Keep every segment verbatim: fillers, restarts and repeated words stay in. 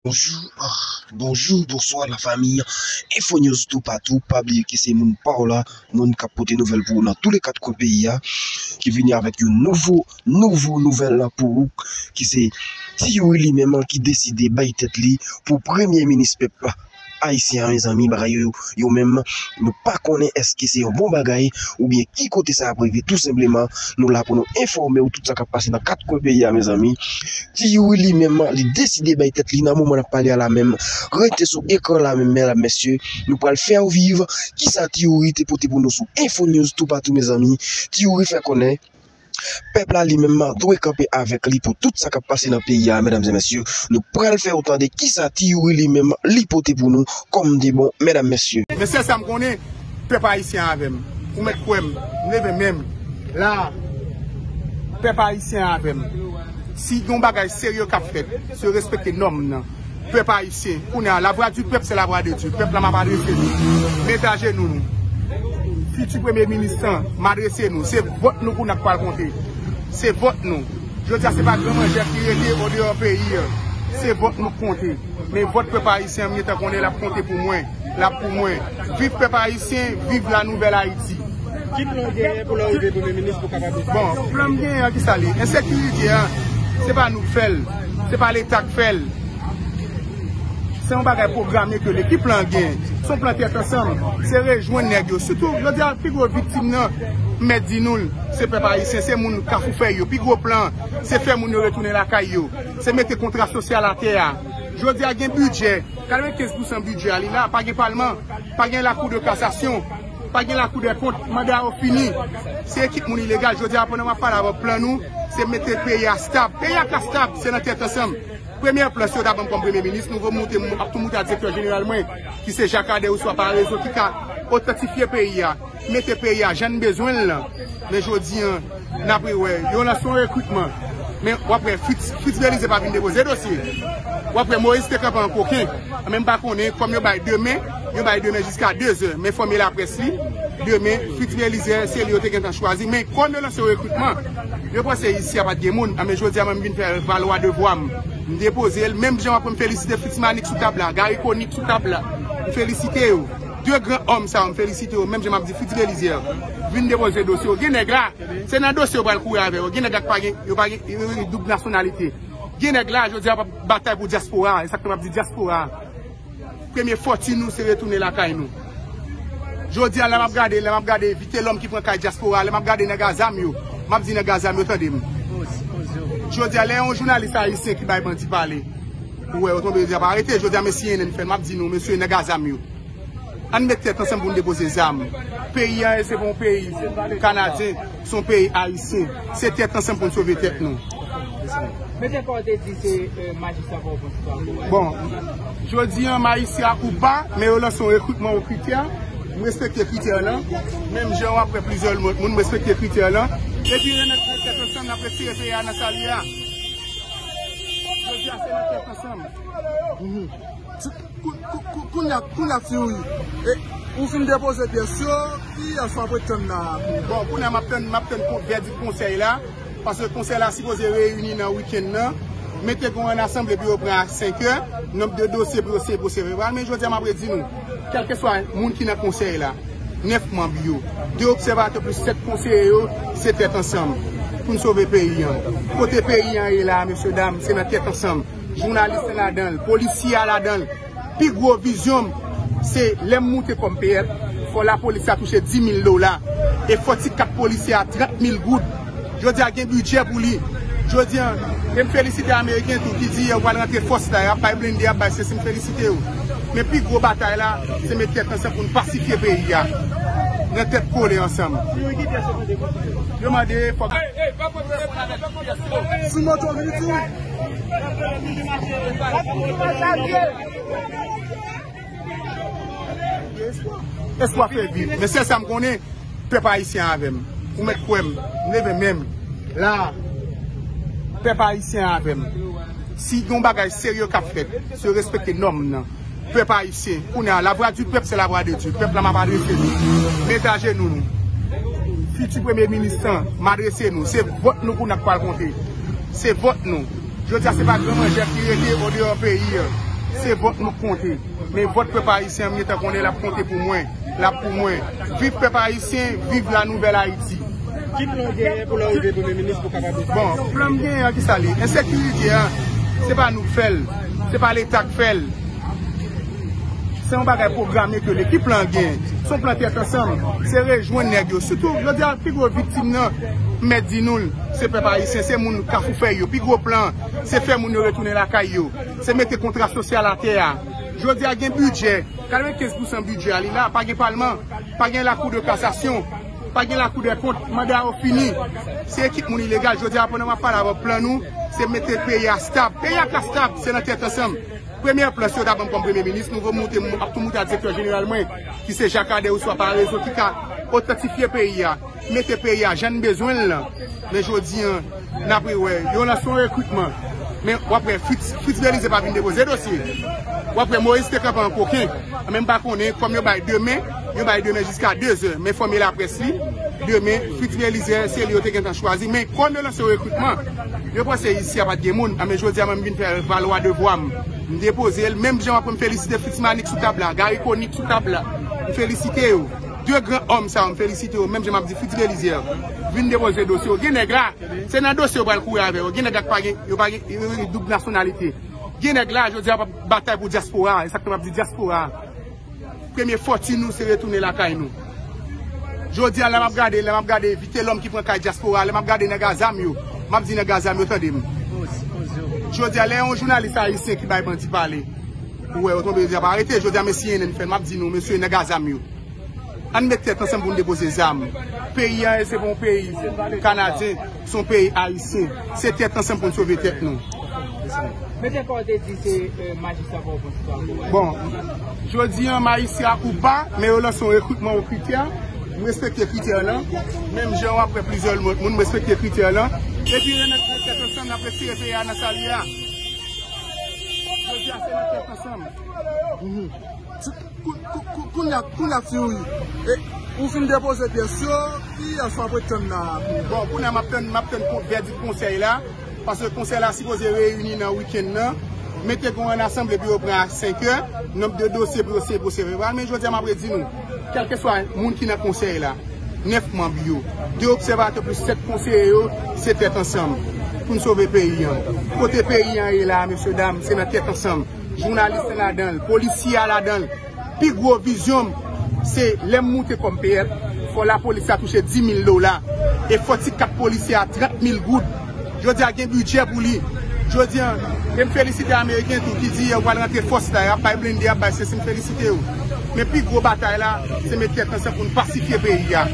Bonjou, ah, bonjou, bonswa lafanmi Info News toupatou. Pa bliye ke se moun pa w la, moun k ap pote nouvèl pou ou nan tou le kat kwen peyi a, ki vini avèk yon nouvo, nouvo nouvèl la pou ou, ki se Ti Youri li menm ki deside bay tèt li pou premye minis pèp la. Ayisyen an, mezanmi, bagay yo, yo menm, nou pa konnen èske se yon bon bagay oubyen ki kote sa ap rive. Tou senpleman, nou la pou nou enfòme w tout sa k ap pase nan kat kwen peyi a, mezanmi. Ti Youri li menm, li deside bay tèt li nan moman n ap pale a la menm. Rete sou ekran la menm, medam, mesye. Nou pral fè w viv kisa Ti Youri te pote pou nou sou Info News toupatou, mezanmi. Ti Youri fè konnen pèp la li menm dwe kanpe avèk li pou tout sa k ap pase nan peyi a, medam e mesye. Nou pral fè w tande kisa Ti Youri li menm li pote pou nou kòm de bon, medam, mesye. Men sèl sa m konnen, pèp ayisyen avè m. Ou mèt kwè m, m leve men m. La, pèp ayisyen avè m. Si gen yon bagay serye k ap fèt, se respekte nòm nan. Pèp ayisyen, kounye a, la voix du peuple, c'est la voix de Dieu. Pèp la, m ap adrese nou. Mete ajenou nou. Fiti premye minis lan, m adrese nou. Se vòt nou kounye a k pral konte. Se vòt nou. Jodi a, se pa gran manjè ki rete andeyò peyi a. Se vòt nou k konte. Men vòt pèp ayisyen an, m gentan konnen l ap konte pou mwen. L ap pou mwen. Viv pèp ayisyen, viv la nouvèl Ayiti. Ki plan w genyen pou lè w rive premye minis pou w kapab... Bon, plan m genyen an, kisa l ye? Ensekirite a, se pa nou k fè l. Se pa Leta k fè l. Se yon bagay pwograme ke l ye. Ki plan l genyen? Se yon plan tèt ansanm. Se rejwenn nèg yo. Sitou, jodi a, pi gwo viktim nan, m mèt di nou l, se pèp ayisyen, se moun Kafou Fèy yo. Pi gwo plan, se fè moun yo retounen lakay yo. Se mete kontra sosyal atè a. Jodi a, gen bidjè. Katrevenkenz pousan bidjè a, li la, pa gen palman, pa gen lakou de kasasyon, pa gen lakou de kont, manda yo fini. Se ekip moun ilegal. Jodi a, pandan m ap pale avè w, plan nou, se mete peyi a stab. Peyi a ka stab, se nan tèt ansanm. Premye plan, si yo ta ban m kòm premye minis, nou vo moute, m ap tou moute a direktè jeneral mwen, ki se Jacques Ader, oswa pa rezo, ki ka otantifye peyi a, mete peyi a jan n bezwen l lan. Men jodi a, n ap wè, yo lanse yon rekritman. Men w ap wè, Fritz, Fritz Belizaire pa vin depoze dosye. W ap wè, Moïse te kanpe an koken. Men m pa konnen, kòm yo bay demen, yo bay demen jiska dezè. Men fòme laprès li, demen, Fritz Belizaire, se li yo te gentan chwazi. Men kòm yo lanse yon rekritman, yo panse isi a pa t gen moun. A, men jodi a, mwen, m vin fè valwa devwa m. M depoze l, menm jan w ap wè m felisite Fritz Manick sou tab la, Garry Conille sou tab la. M felisite yo. De gran òm sa yo, m felisite yo, menm jan m ap di Fritz Belizaire, vin depoze dosye yo. Gen nèg la, se nan dosye yo pral kouri avè yo. Gen nèg la ki pa gen, yo pa gen, yo gen doub nasyonalite. Gen nèg la, jodi a, p ap batay pou dyaspora, e sa k fè m ap di dyaspora. Premye fòtin nou, se retounen lakay nou. Jodi a, lè m ap gade, lè m ap gade Vitelhomme ki pran kay dyaspora, lè m ap gade nèg a zam yo, m ap di nèg a zam yo, tande m. Jodi a, lè yon jounalis ayisyen ki bay bandi pale, ou wè yo tonbe, yo di ap arete. Jodi a, men C N N fè l, m ap di nou, mesye, nèg a zam yo. Ann met tèt ansanm pou n depoze zam. Peyi a, se pa yon peyi kanadyen, se yon peyi ayisyen. Se tèt ansanm pou n sove tèt nou. Men te fò w te di se, eh, majistra pa w pran sitwa pou w. Bon, jodi a, majistra ou pa, men yo lanse yon rekritman o kritè. M respekte kritè lan. Menm jan w ap wè plizyè moun, m respekte kritè lan. Epi, nou met tèt ansanm, n ap retire peyi a nan sa l ye a. Jodi a, se nan tèt ansanm. Mhm. Kou-, kou-, kou-, kounye a, kounye a, Ti Youri, e, ou fin depoze pyès yo, kiyès w ap ret tann la? Bon, kounye a, m ap tann, m ap tann kon-, vèdik konsèy la, paske konsèy la sipoze reyini nan wikenn nan, men te gen yon asanble pou yo pran a senk è, nonb de dosye pou yo siyen pwosè vèbal, men jodi a, m ap redi nou, kèlkeswa moun ki nan konsèy la, nèf manm yo, de obsèvatè plis sèt konseye yo, se tèt ansanm pou n sove peyi an. Kote peyi an ye la, mesye dam, se nan tèt ansanm. Jounalis lan ladan l, polisye a ladan l. Pi gwo vizyon m, se lè m moute kòm P F, fò lapolis la touche di mil dola. E fò ti kat polisye a trant mil goud. Jodi a gen bidjè pou li. Jodi a, e m felisite Ameriken tou ki di yo pral rantre fòs la, y ap bay blende, y ap bay sesi, m felisite yo. Men pi gwo batay la, se met tèt ansanm pou n pasifye peyi a. Nan tèt kole ansanm. Yo mande fòk... Sou moto vini tou. Espwa fè viv. Men sèl sa m konnen, pèp ayisyen avè m. Ou mèt kwè m, m leve men m. La, pèp ayisyen avè m. Si gen yon bagay serye k ap fèt, se respekte nòm nan. Pèp ayisyen, kounye a, la voix du peuple, c'est la voix de Dieu. Pèp la, m ap adrese nou. Mete ajenou nou. Fiti premye minis lan, m adrese nou. Se vòt nou kounye a k pral konte. Se vòt nou. Jodi a, se pa gran manjè ki rete andeyò peyi a. Se vòt nou k konte. Men vòt pèp ayisyen an, m gentan konnen l ap konte pou mwen. L ap pou mwen. Viv pèp ayisyen, viv la nouvèl Ayiti. Ki plan w genyen pou lè w rive premye minis pou w kapab... Bon, plan m genyen an, ki sa l ye? Ensekirite a, se pa nou k fè l. Se pa Leta k fè l. Se yon bagay pwograme ke l ye. Ki plan l genyen? Se yon plan tèt ansanm. Se rejwenn nèg yo. Sitou, jodi a, pi gwo viktim nan, m mèt di nou l, se pèp ayisyen, se moun Kafou Fèy yo. Pi gwo plan, se fè moun yo retounen lakay yo. Se mete kontra sosyal atè a. Jodi a gen bidjè, katrevenkenz pousan bidjè a li la, pa gen palman, pa gen lakou de kasasyon, pa gen lakou de kont, manda yo fini. Se ekip moun ilegal. Jodi a, pandan m ap pale avè w, plan nou, se mete peyi a stab. Peyi a ka stab, se nan tèt ansanm. Premye plan, si yo ta ban m kòm premye minis, nou vo moute, m ap tou moute a direktè jeneral mwen, ki se Jakadè oswa Parezo, ki ka otantifye peyi a, mete peyi a jan n bezwen l lan. Men jodi a, n ap wè, yo lanse yon rekritman. Men w ap wè, Fritz, Fritz Belizaire pa vin depoze dosye. W ap wè, Moïse te kanpe an koken. Men m pa konnen, kòm yo bay demen, yo bay demen jiska dezè. Men fòme laprès li, demen, Fritz Belizaire, se li yo te gentan chwazi. Men kòm yo lanse yon rekritman, yo panse isi a pa t gen moun. A, men jodi a, mwen, m vin fè valwa devwa m. M depoze l, menm jan w ap wè m felisite Fritz Manick sou tab la, Garry Conille sou tab la. M felisite yo. De gran òm sa yo, m felisite yo, menm jan m ap di Fritz Belizaire. Vin depoze dosye yo. Gen nèg la, se nan dosye yo pral kouri avè yo. Gen nèg la k pa gen, yo pa gen, yo gen doub nasyonalite. Gen nèg la, jodi a, p ap batay pou dyaspora, e sa k fè m ap di dyaspora. Premye fòtin nou, se retounen lakay nou. Jodi a, lè m ap gade, lè m ap gade Vitelhomme ki pran kay dyaspora, lè m ap gade nèg a zam yo, m ap di nèg a zam yo, tande m. Jodi a, lè yon jounalis ayisyen ki bay bandi pale, ou wè yo tonbe, yo di ap arete. Jodi a, men C N N fè l, m ap di nou, mesye, nèg a zam yo. Ann met tèt ansanm pou n depoze zam. Peyi a, se pa yon peyi kanadyen, se yon peyi ayisyen. Se tèt ansanm pou n sove tèt nou. Mete kò w te di se, eh, majistra Pòtoprens ou pa ankò. Bon, jodi a, majistra ou pa, men yo lanse yon rekritman o kritè. M respekte kritè lan. Menm jan w ap wè plizyè lòt moun, m respekte kritè lan. Epi, nan tèt ansanm, n ap retire peyi a nan sa l ye a. Jodi a, se nan tèt ansanm. Mhm. Kou-, kou-, kou-, kounye a, kounye a, Ti Youri, e, ou fin depoze pyès yo, kiyès w ap ret tann la? Bon, kounye a, m ap tann, m ap tann kon-, vèdik konsèy la, paske konsèy la sipoze reyini nan wikenn nan, men te gen yon asanble pou yo pran a senk è, nonb de dosye pou yo siyen pwosè vèbal, men jodi a, m ap redi nou, kèlkeswa moun ki nan konsèy la, nèf manm yo, de obsèvatè plis sèt konseye yo, se tèt ansanm pou n sove peyi a. Kote peyi a ye la, mesye dam, se nan tèt ansanm. Jounalis lan ladan l, polisye a ladan l. Pi gwo vizyon m, se lè m moute kòm P F, fò lapolis la touche dis mil dola. E fò ti kat polisye a trant mil goud. Jodi a gen bidjè pou li. Jodi a, e m felisite Ameriken tou ki di yo pral rantre fòs la, y ap bay blende, y ap bay sesi, m felisite yo. Men pi gwo batay la, se met tèt ansanm pou n pasifye peyi a.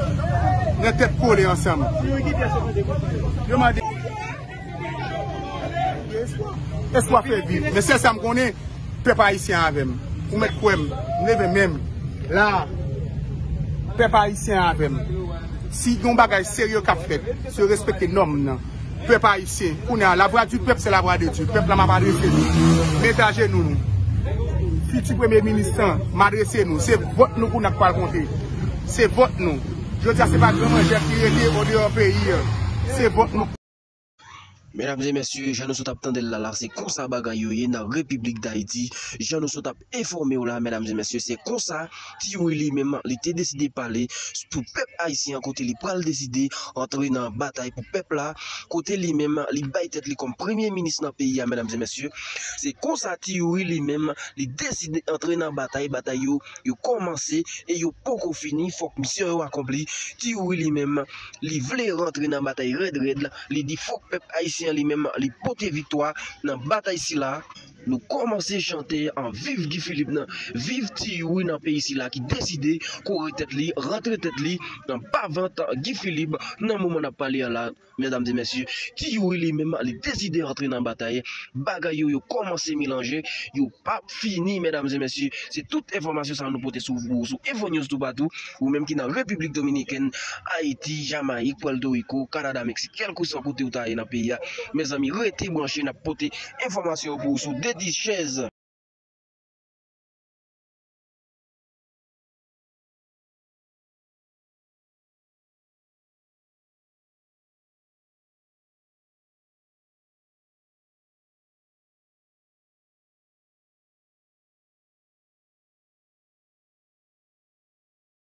Nan tèt kole ansanm. Yo mande. Espwa fè viv. Men sèl sa m konnen, pèp ayisyen avè m. Ou mèt kwè m, m leve men m. La, pèp ayisyen avè m. Si gen yon bagay serye k ap fèt, se respekte nòm nan. Pèp ayisyen, kounye a, la voix du peuple, c'est la voix de Dieu. Pèp la, m ap adrese nou. Mete ajenou nou. Fiti premye minis lan, m adrese nou. Se vòt nou kounye a k pral konte. Se vòt nou. Jodi a, se pa gran manjè ki rete andeyò peyi a. Se vòt nou. Medam e mesye, jan nou sot ap tande l la, la, se konsa bagay yo ye nan Repiblik Dayiti. Jan nou sot ap enfòme w la, medam e mesye, se konsa Ti Youri li menm, li te deside pale pou pèp ayisyen an, kote li pral deside antre nan batay pou pèp la, kote li menm, li bay tèt li kòm premye minis nan peyi a, medam e mesye. Se konsa Ti Youri li menm, li deside antre nan batay, batay yo, yo kòmanse e yo poko fini, fòk misyon yo akonpli. Ti Youri li menm, li vle rantre nan batay rèd rèd la, li di fòk pèp ayisyen an li menm, li pote viktwa nan batay sila. Nou kòmanse chante an viv Guy Philippe nan, viv Ti Youri nan peyi sila ki deside kore tèt li, rantre tèt li nan bavant Guy Philippe nan moman n ap pale a la. Medam e mesye, Ti Youri li menm, li deside antre nan batay. Bagay yo, yo kòmanse melanje, yo p ap fini, medam e mesye. Se tout enfòmasyon sa nou pote sou, sou Info News toupatou. Ou menm ki nan Repiblik Dominikèn, Ayiti, Jamayik, Pwèto Riko, Kanada, Meksik, kèlkeswa kote ou ta ye nan peyi a. Mezanmi, rete branche, n ap pote enfòmasyon yo pou ou sou De Dis Chèz.